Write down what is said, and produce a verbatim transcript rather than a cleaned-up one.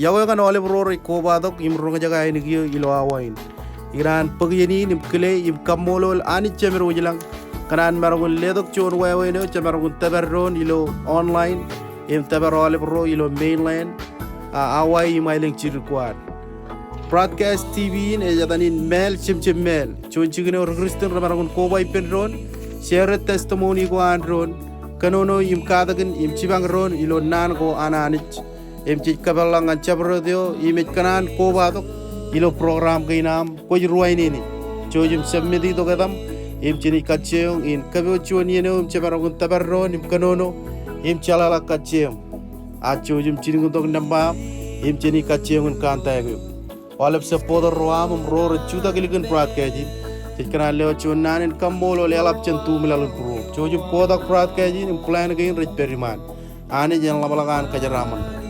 Iọkwe kaṇ aolep ro rej kobatok im roñjake ainikio ilo awa in. Ikōṇaan bōk iien in im kile im kaṃṃoolol Anij Jemedwōj ilañ kōn an maroñ in letok juon wāween eo jemaroñ in tōpar doon ilo online im tōpar aolep ro ilo mainland, a, Hawaii im aelōñ jidik ko ad. Broadcast T V in ej etan in māāl jemjem māāl. Juon jikin eo ri-Kristian remaroñ in koba ippān doon, share testimony ko an doon, kōnono im katakin im jipañ doon ilo naan ko an Anij. Im jej kōpeḷḷọk ñan jabdewōt eo im ej kōṇaan kobatok ilo program kein aṃ kwōj ruwainene. Jouj im submit tok etaṃ im jenaaj kajjioñ in kōpooj juon iien eo im jemaroñ in tōpar doon im kōnono im jeḷāḷọk kajjieaṃ. A jouj im jilkintok nōṃba aṃ im jenaaj kajjioñ in contact eok. Aolep supporter ro aṃ im ro rej jutak ilikin broadcast in, jej kōṇaan lewōj juon naan in kaṃṃoolol eḷap jān tumilaḷ in būruōṃ. Jouj im kotak broadcast in im plan kein rej pād iṃaan. Anij en ḷapḷọk an kōjeraaṃṃan.